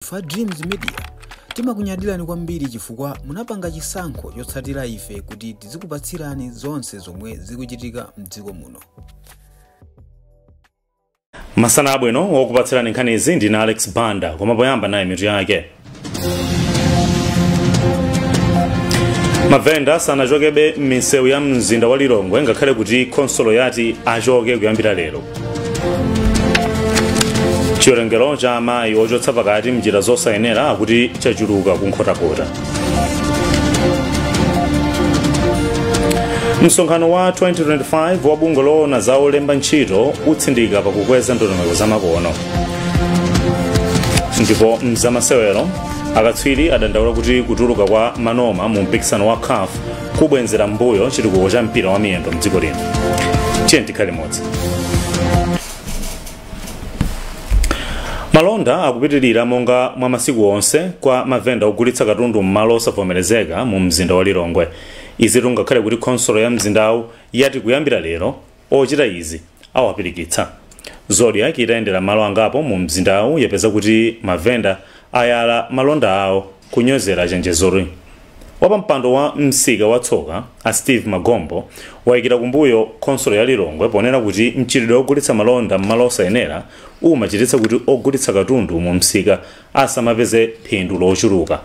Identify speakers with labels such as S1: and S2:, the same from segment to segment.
S1: Ife Dreams Media timakunyadirani kwambiri chifukwa munapanga chisankho chotsatira ife kuti tizikupatsirani zonse zomwe zikuchitika mdziko muno.
S2: Masana abwino, wokupatsirani nkhanizi ndine Alex Banda, koma poyamba nayi mitu yake. Mavenda sanachokebe m'misewu ya mzinda wa Lilongwe ngakhale kuti khonsolo yati achoke kuyambira lero. Chiwerengero cha amayi ochotsa pakati mnjira zosayenera akuti chachuluka ku Nkhotakota. Msonkhano wa 2025 wa bungwe loona za olemba ntchito utsindika pakukweza ndondomeko zamakono. Ndipo mzamasewero, akatswiri adandaula kuti kutuluka kwa manoma mu mpikisano wa CAF kubwenzera mbuyo chitukuko cha mpira wa miyendo mdziko lino. Tiye tikhale limodzi. Malonda akupitirira monga mwa masiku onse kwa mavenda ogulitsa katundu m'malo osavomerezeka mu mzinda wa Lilongwe. Izi ngakhale kuti khonsolo ya mzindawu yati kuyambira lero ochita izi awapirikitsa. Zodiak itayendera malo angapo mu mzindawu yapeza kuti mavenda ayala malonda awo kunyozera chenjezoli. Wapampando wa msika wa Tsoka a Steve Magombo wayikira kumbuyo khonsolo ya Lilongwe ponena kuti mchitidwe ogulitsa malonda m'malo osayenera umachititsa kuti ogulitsa katundu mu msika asamapeze phindu lochuluka.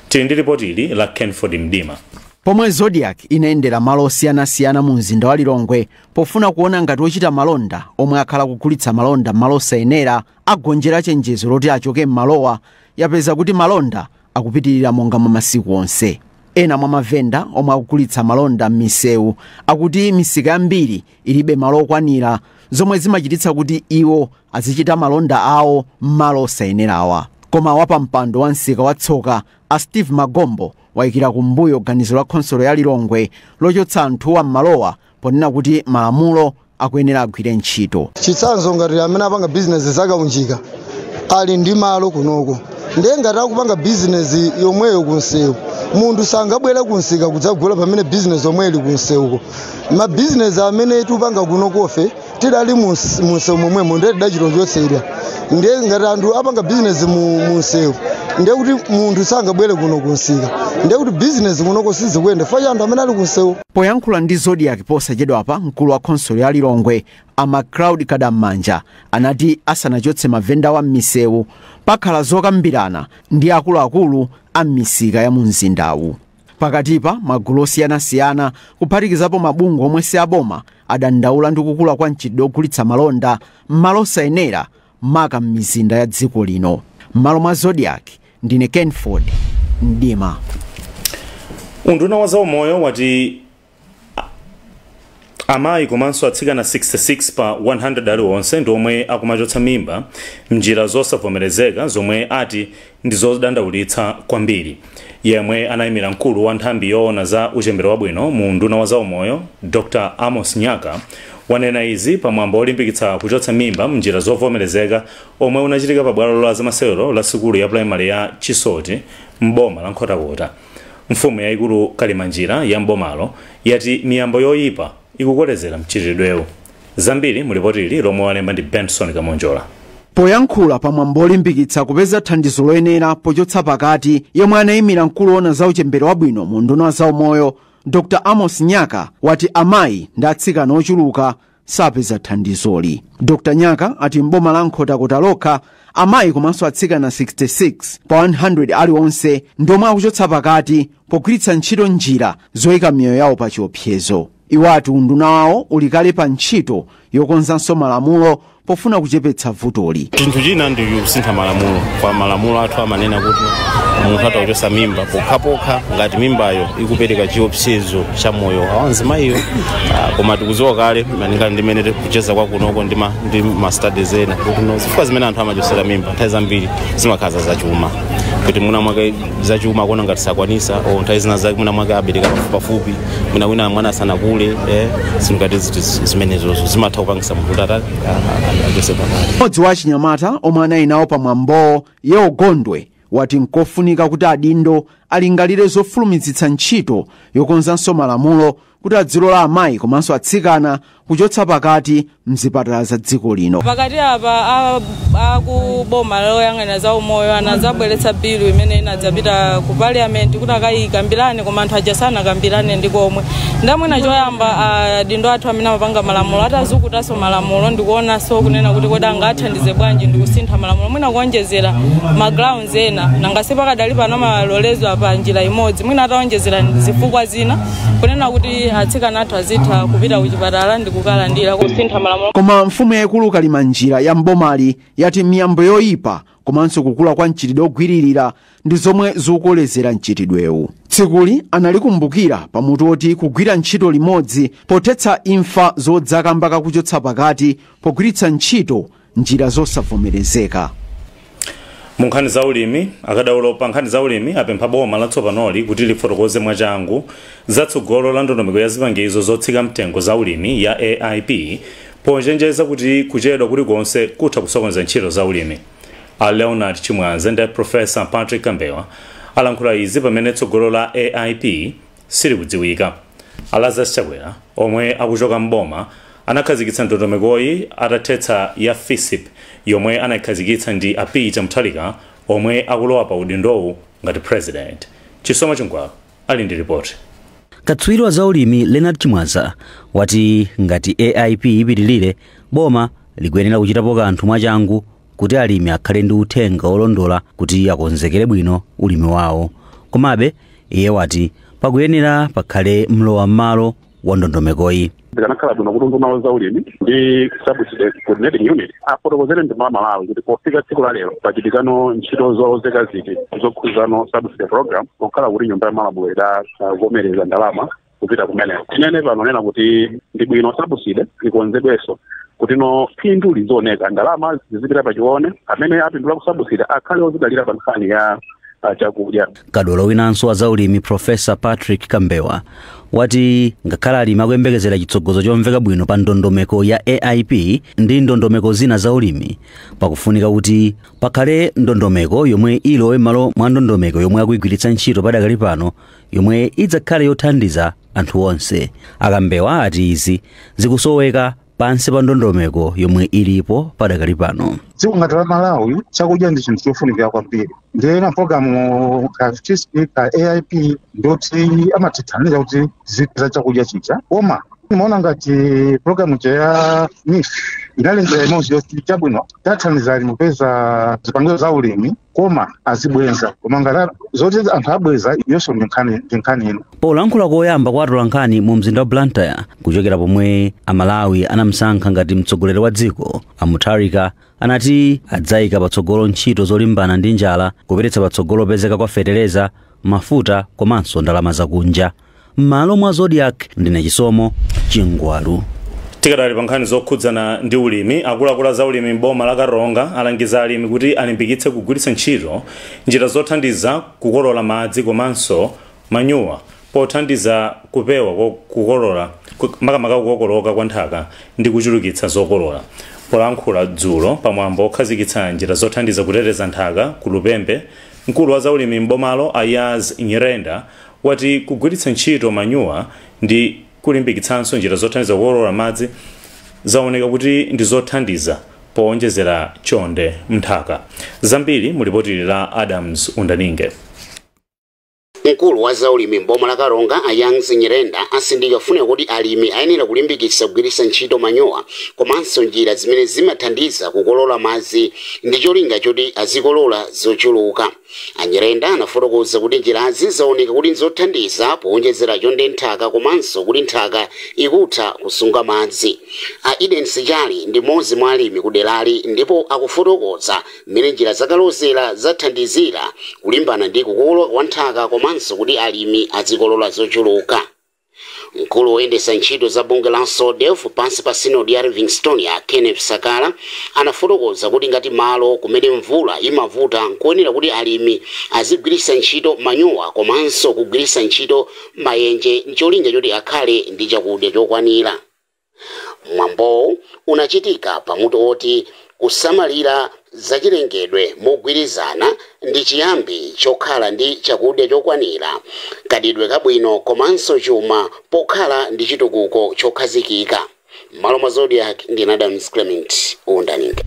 S2: Tili ndi ripoti ili la Kenford Mdima.
S3: Pomwe Zodiak inayendera malo osiyanasiyana mu mzinda wa Lilongwe pofuna kuona ngati ochita malonda omwe akhala kugulitsa malonda m'malo osayenera agonjera chenjezo loti achoke m'malowa, yapeza kuti malonda akupitirira monga mwa masiku onse. Ena mwa mavenda omwe akugulitsa malonda m'misewu akuti misika yambiri ilibe malo okwanira, zomwe zimachititsa kuti iwo azichita malonda awo m'malo osayenerawa. Koma wapampando wa msika wa Tsoka a Steve Magombo wayikira kumbuyo ganizo la khonsolo ya Lilongwe lochotsa anthuwa m'malowa ponena kuti malamulo akuyenera agwire ntchito.
S4: Chitsanzo ngati amene apanga bizinesi zakaunjika ali ndi malo kunoko, ndiye ngati akupanga bizinesi yomweyo kunsewu, munthu sangabwere kunsika kudzagula pamene bizinesi yomwe ili kunsewuko. Mabizinesi amene tikupanga kunokofe tidali munsewu momwemo, ndiye tidachilonjotsedwa. Ndiye ngati anthu apanga bizinesi munsewu, ndiye kuti munthu sangabwere kuno kunsika, ndiye kuti bizinesi kunoko sizikuyenda chifukwa anthu amene ali kunsewu.
S3: Poyankhula ndi Zodiak posachedwapa, mkulu wa khonsolo ya Lilongwe a Macloud Kadamanja anati asanachotse mavenda wa m'misewu pakhala zokambirana ndi akuluakulu a m'misika ya mu mzindawu. Pakatipa magulu osiyanasiyana kuphatikizapo mabungwe omwe si aboma adandaula ndi kukula kwa mchitidwe ogulitsa malonda m'malo osayenera maka m'mizinda ya dziko lino. M'malo mwa Zodiak, ndine Kenford Mdima.
S2: Unduna wa zaumoyo wati amayi komanso atsikana 66 pa 100 aliwonse ndi omwe akumachotsa mimba mnjira zosavomerezeka zomwe ati ndi zodandaulitsa kwambiri. Yemwe anayimira mkulu wa nthambi yoona za uchembere wabwino mu unduna wa zaumoyo Dr. Amos Nyaka wanena izi pamwambo olimbikitsa kuchotsa mimba mnjira zovomerezeka omwe unachitika pa bwalo la zamasewero la sukulu ya primary ya Chisoti m'boma la Nkhotakota. Mfumu yayikulu Kalimanjira ya mbomalo yati miyambo yoyipa ikukolezera mchitidwewu. Zambiri mulipoti ili lomwe walemba ndi Benson Kamonjola.
S3: Poyankhula pamwambo olimbikitsa kupeza thandizo loyenera pochotsa pakati, yemwe anayimira mkulu woona za uchembere wabwino mu unduna wa zaumoyo Dr. Amos Nyaka wati amayi ndi atsikana ochuluka sapeza thandizoli. Dr. Nyaka ati mboma la Nkhotakota lokha amayi komanso atsikana 66 pa 100 aliwonse ndi omwe akuchotsa pakati pogwiritsa ntchito njira zoyika miyoyo yawo pa chiopsezo. Iwo ati unduna wawo ulikale pa ntchito yokonzanso malamulo pofuna kuchepetsa vutoli.
S5: Chinthu china ndi kusintha malamulo. Kwa malamulo athu amanena kuti munthu atachotsa mimba pokhapokha ngati mimbayo ikupereka chiopsezo cha moyo wa mzimayiyo. Koma tikudziwa kale malinga ndi mmene tikucheza kwa kunoko ndi ma studies ena kuti no zifukwa zimene anthu amachotsera mimba nthawi zambiri zimakhala zachuma, kuti mwina mwake zachuma kuona ngati sakwanisa, o nthawi zina zake mwina mwake abereka pafupipafupi, mwina wina mwana asanakule, zinthu ngati zimenezozo zimatha kupangisa munthu kuti achotse pakati.
S3: Mmodzi wa achinyamata omwe anali nawo pamwambowo, Yeo Gondwe, wati nkofunika kuti adindo Alingalire zofulumizitsa ntchito yokonzanso malamulo kuti adzilola amayi komanso atsikana kuchotsa pakati mzipatala za dziko lino.
S6: Pakati apa akuboma loyang'anira za umoyo anadzabweretsa bilu imene inadzapita ku parliament kuti akayikambirane, koma anthu aja sanakambirane ndi komwe. Ndamwina choyamba adindo athu amene amapanga malamulo atazukutanso malamulo ndikuonanso kunena kuti kodi angathandize bwanji ndikusintha malamulo, mwina kuonjezera ma grounds ena. Nangasi pakadali pano amalolezwa pa njira imodzi, mwina ataonjezera zifukwa zina kunena kuti atsikana athu azitha kupita kuchipatala ndi kukalandira kusintha malamulo.
S3: Koma mfumu yayikulu Kalimanjira ya mbomali yati miyambo yoyipa komanso kukula kwa mchitidwe ogwiririra ndi zomwe zikukolezera mchitidwewu. Tsikuli analikumbukira pamutu oti kugwira ntchito limodzi pothetsa imfa zodzaka mpaka kuchotsa pakati pogwiritsa ntchito njira zosavomerezeka.
S2: Mu nkhani za ulimi, akadaulo pa nkhani za ulimi apempha boma latsopanoli kuti lifotokoze mwachangu zatsogolo la ndondomeko ya zipangizo zotsika mtengo za ulimi ya AIP, pochenjeza kuti kuchedwa kulikonse kutha kusokoneza ntchito za ulimi. A Leonard Chimwaza ndi Professor Patrick Kambewa alankhula izi pamene tsogolo la AIP silikudziwika. A Lazarus Chakwera omwe akuchoka mboma anakhazikitsa ndondomekoyi atathetsa ya FISP yomwe anayikhazikitsa ndi a Peter Mutharika omwe akulowa pa udindowu ngati president. Chisomo Chingwalo ali ndi ripoti.
S7: Katswiri wa zaulimi Leonard Chimwaza wati ngati AIP ipitilire, boma likuyenera kuchitapo kanthu mwachangu kuti alimi akhale ndi uthenga olondola kuti akonzekere bwino ulimi wawo. Komabe iye wati pakuyenera pakhale mlowa m'malo wa ndondomekoyi.
S8: Zikanakhala bwino kuti nduna za ulimi ndi Subsidy Coordinating Unit afotokozere ndi Malawi kuti pofika tsiku la lero pachitikano ntchito zozeka ziti zokhuzano subsidy program, pokhala kuti Nyumba ya Malamulo idavomereza ndalama kupita kumeneko. Tinene pano nena kuti ndi bwino subsidy ikonzedwenso kuti no phindu lizioneka, ndalama zizipita pachione, amene apindula ku subsidy akhale ozidalira pa nkhani ya chakudya.
S7: Kadaulo winanso wa zaulimi Professor Patrick Kambewa wati ngakhale alimi akuyembekezera chitsogozo chomveka bwino pa ndondomeko ya AIP ndi ndondomeko zina za ulimi, pakufunika kuti pakhale ndondomeko yomwe ilowe m'malo mwa ndondomeko yomwe akuyigwiritsa ntchito padakali pano, yomwe idzakhale yothandiza anthu onse. Akambewa ati izi zikusoweka pansi pa ndondomeko yomwe ilipo padakali pano.
S9: Dziko ngati la Malawi, chakudya ndi chinthu chofunikira kwambiri. Ndiye programu ka FISP, ka AIP, ndoti amatithandiza kuti zipeza chakudya chija, koma nimaona ngati programu ya NEEF inali njira imodzi yoti chabwino tathandiza alimi kupeza zipangizo za ulimi, koma azibweza. Koma ngati zoti anthu abweza yonso ndi nkhani ino.
S7: Polankhula koyamba kwa atolankhani mu mzinda wa Blantyre kuchokera pomwe Amalawi anamsankha ngati mtsogoleri wa dziko, a Mutharika anati adzayika patsogolo ntchito zolimbana ndi njala, kupititsa patsogolo pezeka kwa feteleza, mafuta komanso ndalama zakunja. M'malo mwa Zodiak, ndine Chisomo Chingwalu.
S2: Tikadali pa nkhani zokhudzana ndi ulimi, akuluakulu za ulimi m'boma la Karonga alangiza alimi kuti alimbikitse kugwiritsa ntchito njira zothandiza kukolola madzi komanso manyuwa pothandiza kupewa kukolola, makamaka kukokoloka kwa nthaka ndi kuchulukitsa zokolola. Polankhula dzulo pamwambo okhazikitsa njira zothandiza kuteteza nthaka ku Lupembe, mkulu wa zaulimi m'bomalo Ayaz Nyirenda wati kugwiritsa ntchito manyuwa ndi kulimbikitsanso njira zothandiza kukolola madzi zaoneka kuti ndi zothandiza powonjezera chonde mnthaka. Zambiri mulipoti la Adams Undaninge.
S10: Mkulu wa zaulimi mboma la Karonga Ayangs Nyirenda asindika kufuna kuti alimi ayenera kulimbikitsa kugwiritsa ntchito manyowa komanso njira zimene zimathandiza kukolola madzi ndi cholinga choti azikolola zochuluka. Anyirenda anafotokoza kuti njirazi zaoneka kuti nzothandiza powonjezera chonde nthaka komanso kuti nthaka ikutha kusunga madzi. A Eden Sijali ndi mmodzi mwa alimi ku derali ndipo akufotokoza mmene njira zakalozera zathandizira kulimbana ndi kukolola kwa nthaka komanso kuti alimi azikolola zochuluka. Mkulu woyendetsa ntchito za bungwe la SODEF pansi pa Sinodi ya Livingstonia Kenneth Sakala anafotokoza kuti ngati malo kumene mvula imavuta, nkuyenera kuti alimi azigwiritsa ntchito manyowa komanso kugwiritsa ntchito mayenje ncholinga choti akhale ndi chakudya chokwanira. Mwambowu unachitika pamutu oti Kusamalira zachilengedwe mogwirizana ndi chiyambi chokhala ndi chakudya chokwanira, kadidwe kabwino komanso chuma pokhala ndi chitukuko chokhazikika. M'malo mwa Zodiak, ndi Adams Clement Undaninga.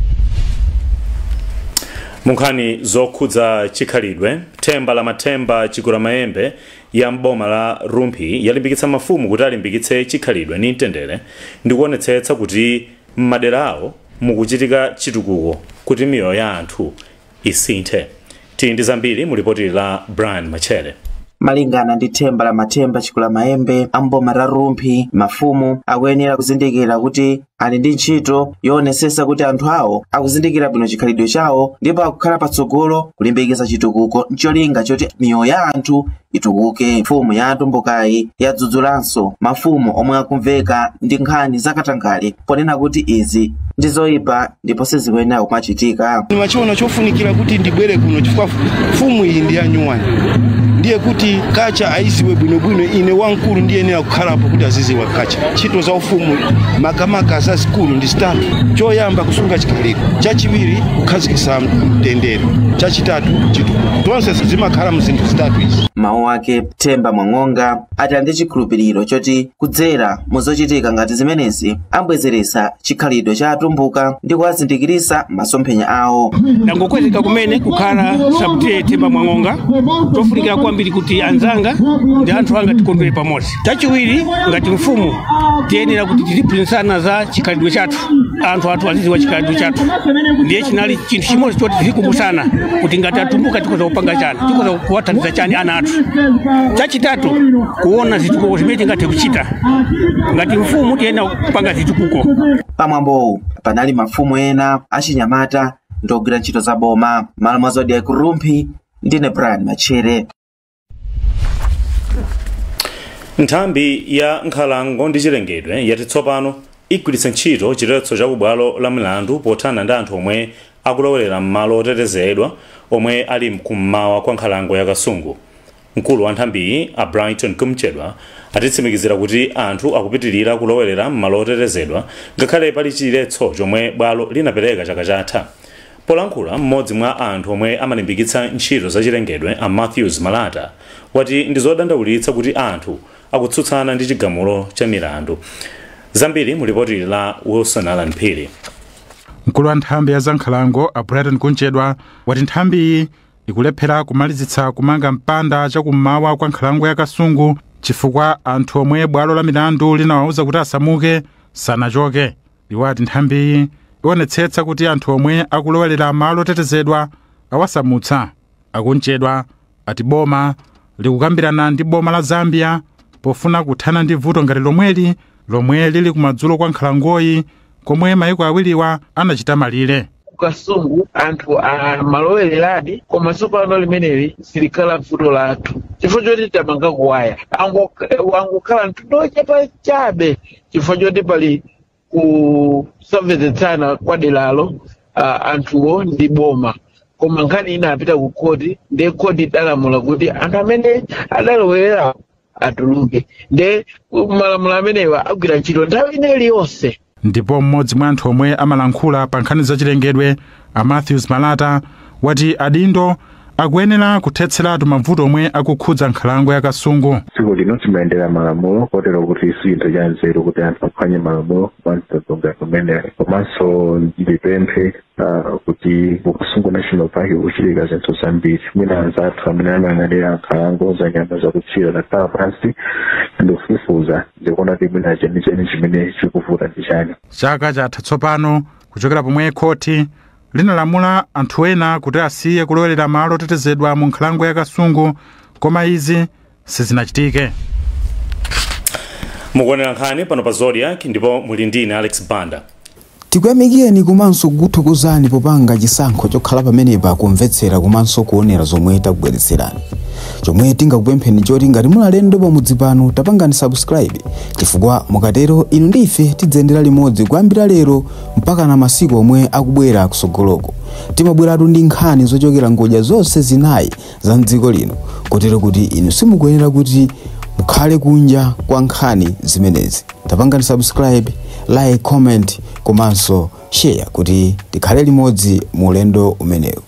S2: Munkhani zokhudza chikhalidwe, themba la Mathemba Chikula Mayembe ya mboma la Rumphi yalimbikitsa mafumu kuti alimbikitse chikhalidwe ndi mtendere ndi kuonetsetsa kuti m'madera awo mukuchitika chitukuko kuti miyoyo ya anthu isinthe. Tili ndi zambiri mu lipoti la Brian Machere.
S11: Malingana ndi themba la Mathemba Chikula Mayembe amboma la Rumphi, mafumu akuyenera kuzindikira kuti ali ndi ntchito yoonetsetsa kuti anthu awo akuzindikira bwino chikhalidwe chawo ndipo akukhala patsogolo kulimbikitsa chitukuko ncholinga choti miyoyo ya anthu itukuke. Mfumu ya Atumbukayi yadzudzulanso mafumu omwe akumveka ndi nkhani zakatangale ponena kuti izi ndi zoyipa ndipo sizikuyenera kumachitika.
S12: Nimachiona chofunikira kuti ndibwere kuno chifukwa mfumu iyi ndi yanyuwani, ndiye kuti kacha aiziwe bwinobwino. Ine wamkulu ndiyenera kukhalapo kuti aziziwa kacha. Ntchito za ufumu makamaka zazikulu ndi zitatu: choyamba, kusunga chikhalidwe; chachiwiri, kukhazikitsa mtendere; chachitatu, chitukuko. Zonse zimakhala mu zinthu zitatu izi.
S11: Mawu ake, Themba Mwang'onga ati ali ndi chikhulupiriro choti kudzera mu zochitika ngati zimenezi ambwezeretsa chikhalidwe cha Atumbuka ndi kuwazindikirisa masomphenya awo.
S13: Ndangokwezeka kumene kukhala sabutiye Themba Mwang'onga. Tofunikira kwambiri kuti anzanga ndi anthu anga tikondwere pamodzi. Chachiwiri, ngati mfumu tiyenera kuti tiliphunzitsana za chikhalidwe chathu, anthu athu azidziwa chikhalidwe chathu. Ndiye chinali chinthu chimodzi choti tizikumbusana kuti ngati Atumbuka tikhoza kupanga chani, tikhoza kuwathandiza chani ana athu. Chachitatu, kuona zitukuko zimene tingathe kuchita. Ngati mfumu tiyenera kupanga zitukuko.
S11: Pamwambowu panali mafumu ena, achinyamata ndi ogwira ntchito za boma. Malo mwa Zodiak Rumphi, ndine Brian Machere.
S2: Nthambi ya nkhalango ndi chilengedwe yati tsopano igwiritsa ntchito chiletso cha kubwalo la milandu pothana ndi anthu omwe akulowelera m'malo otetezedwa omwe ali kummawa kwa nkhalango ya Kasungu. Mkulu wa nthambiyi, a Brighton Kumchedwa, atitsimikizira kuti anthu akupitirira kulowelera m'malo otetezedwa ngakhale pali chiletso chomwe bwalo linapereka chaka chatha. Polankhula, mmodzi mwa anthu omwe amalimbikitsa ntchito zachilengedwe, a Matthews Malata, wati ndi zodandaulitsa kuti anthu akutsutsana ndi chigamulo cha milandu. Zambiri mu lipoti la Wilson Alan Phiri.
S14: Mkulu wa nthambi ya zankhalango, a Brighton Kunchedwa, wati nthambiyi ikulephera kumalizitsa kumanga mpanda chakummawa kwa nkhalango ya Kasungu chifukwa anthu omwe bwalo la milandu linawawuza kuti asamuke sanachoke. Iwo ati nthambiyi ionetsetsa kuti anthu omwe akulowelera malo otetezedwa awasamutsa. Akunchedwa ati boma likukambirana ndi boma la Zambia pofuna kuthana ndi vuto ngati lomweli lomwe lili kumadzulo kwa nkhalangoyi komwe mayiko awiriwa anachita malire.
S15: Kukasungu anthu amalowereradi, koma tsopano limeneli silikhala vuto lathu chifukwa choti tamanga kuwaya. Angokhala mtundu ochepa chabe chifukwa choti pali kusamvetsetsana kwa deralo, anthuwo ndi boma. Koma nkhani ina apita ku khoti, ndiye khoti idalamula kuti anthu amene adalowerera atuluke, ndiye malamulo amenewa agwira ntchito nthawi ina iliyonse.
S14: Ndipo mmodzi mwa anthu omwe amalankhula pa nkhani zachilengedwe, a Matthews Malata, wati adindo akuyenera kuthetseratu mavuto omwe akukhudza nkhalango ya Kasungu.
S16: Dziko lino timayendera malamulo, kotero kuti si chinthu cha nzeru kuti anthu aphwanye malamulo mwanzonga kumene. Komanso ndipemphe kuti ku Kasungu National Park kuchitika zinthu zambiri. Mwina anzathu amene amayang'anira nkhalango za nyama zakutchire akhala pansi ndikufufuza ndikuona kuti mwina chenicheni chimene chikuvuta ndi chani.
S14: Chaka chatha tsopano kuchokera pomwe khoti linalamula anthu ena kuti asiye kulowelera malo otetezedwa mu nkhalango ya Kasungu, koma izi sizinachitike.
S2: Mukuonera nkhani pano pa Zodiak ndipo muli ndine Alex Banda.
S1: Tikuyamikeni komanso kukuthokozani popanga chisankho chokhala pamenepa kumvetsera komanso kuonera zomwe takubweretserani. Chomwe tingakupempheni choti ngati muli alendo pamudzi pano, tapangani subscribe, chifukwa mukatero inu ndi ife tidzayendera limodzi kuyambira lero mpaka na masiku omwe akubwera kusogoloko. Timabweratu ndi nkhani zochokera ngodya zonse zinayi za mdziko lino, kotero kuti inu simukuyenera kuti Mukhale kunja kwa nkhani zimenezi. Tapangani subscribe, like, comment komanso share kuti tikhale limodzi mu ulendo umenewu.